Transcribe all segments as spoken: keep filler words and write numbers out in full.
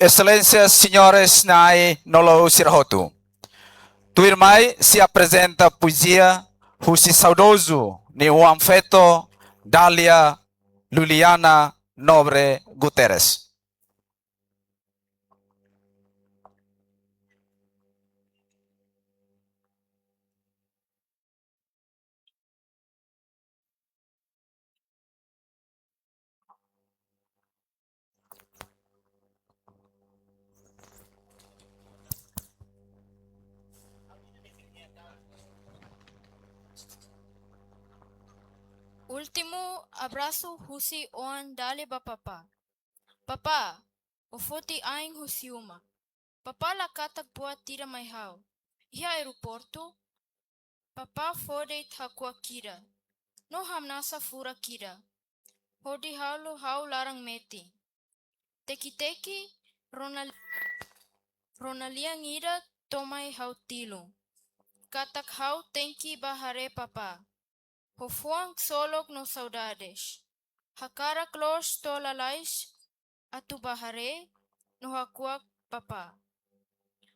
Exelénsias, señores, na'i no lou sira hotu. Tuirmai sei aprezenta poezia husi saudozu nia oan-feto Dália Luliana Nobre Guterres. Últimu abrasu husi oan Dália ba papá. Papá, ó foti ain husi uma. Papá la katak buat ida mai ha'u. Iha aeroportu, papá fó de'it hakuak ida, no hamnasa furak ida, hodi halo ha'u laran metin. Teki-teki, rona, rona lian ida to'o mai ha'u tilun, katak ha'u tenke bá haree papá. Ho fuan ksolok no saudades, hakarak loos to'o lalais atu bá haree no hakuak papá.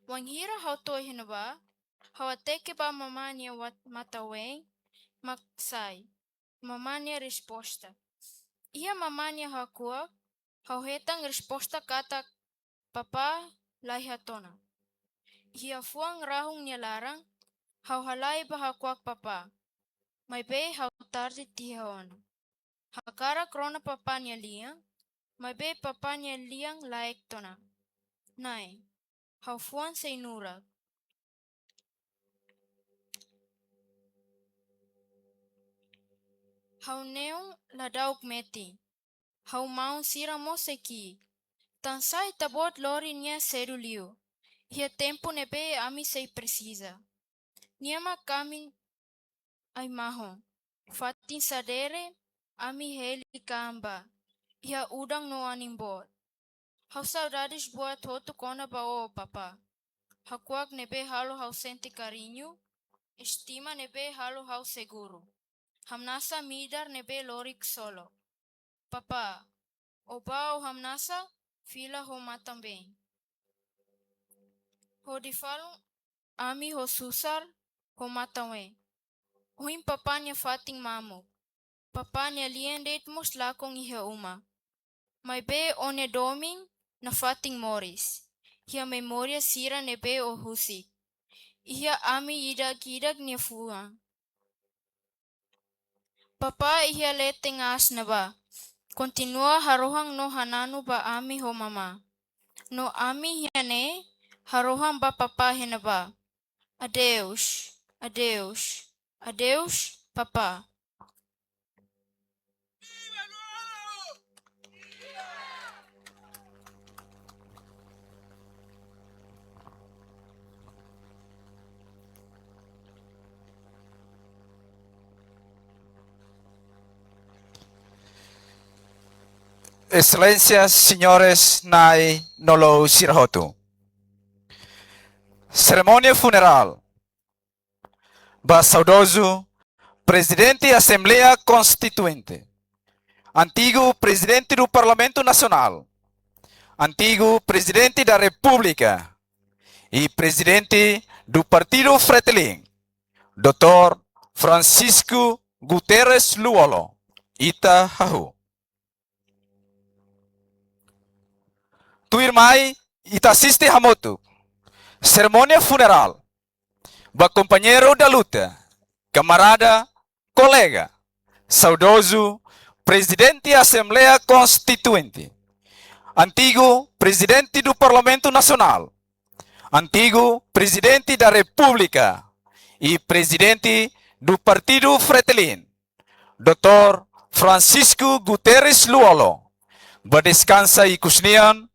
Wainhira ha'u to'o iha ne'ebá, ha'u hateke ba mamá nia wat-, matan-ween mak sai mamá nia resposta. Iha mamá nia hakuak, ha'u hetan resposta katak papá la iha tiha ona. Iha fuan rahun nia laran, ha'u halai bá hakuak papá. Maibé ha'u tarde tiha ona. Hakarak rona papá nia lian, maibé papá nia lian laek tiha ona. Na'i, ha'u fuan sei nurak. Ha'u neon ladauk metin. Ha'u maun sira mós sei ki'ik. Tansá Ita-Boot lori nia sedu liu, iha tempu ne'ebé ami sei presiza. Nia mak ami ai-mahon. Fatin sadere ami hili kaan ba, iha udan no anin boot. Ha'u saudades buat hotu kona-ba ó, papá. Hakuak ne'ebé halo ha'u sente kariñu, estima ne'ebé halo ha'u seguru, hamnasa midar ne'ebé lori ksolok. Papá, ó bá ho hamnasa, fila ho matan-been. Hodi falun ami ho susar, ho matan-ween. Ohin papá nia fatin mamuk. Papá nia lian de'it mós lakon iha uma. Maibé ó-nia domin nafatin moris iha memória sira ne'ebé ó husik iha ami ida-idak nia fuan. Papá iha leten aas ne'ebá, kontinua harohan no hananu ba ami ho mamá. No ami iha ne'e harohan ba papá iha ne'ebá. Adeus, adeus, adeus, papá. Exelénsias, señores, na'i no lou sira hotu. Serimónia funerál ba saudozu Prezidente Asembleia Konstituinte, antigu Prezidente do Parlamentu Nasionál, antigu Prezidente da Repúblika i Prezidente do Partidu Fretilin, doutór Francisco Guterres Lú-Olo, ita hahú. Tuirmai, ita asiste hamutuk serimónia funerál ba kompañeiru da luta, kamarada, kolega, saudozu Prezidente Asembleia Konstituinte, antigu Prezidente do Parlamentu Nasionál, antigu Prezidente da Repúblika i Prezidente do Partidu Fretilin, doutór Francisco Guterres Lú-Olo, bá deskansa ikus nian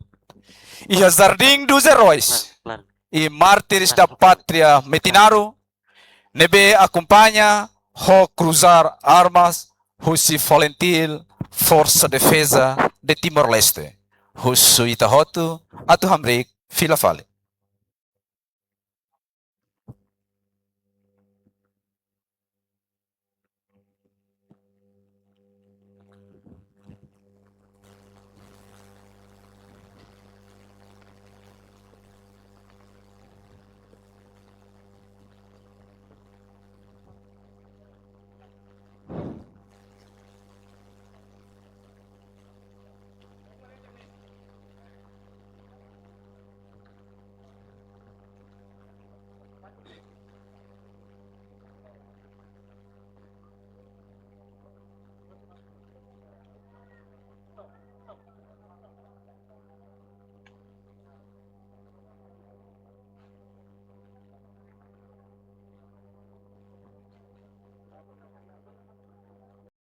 iha Jardim dos Heróis e Mártires da Pátria Metinaro, ne'ebé akompaña ho kruzar armas husi FALINTIL, Forsa Defeza de Timor-Leste. Husu ita hotu atu hamriik fila fali.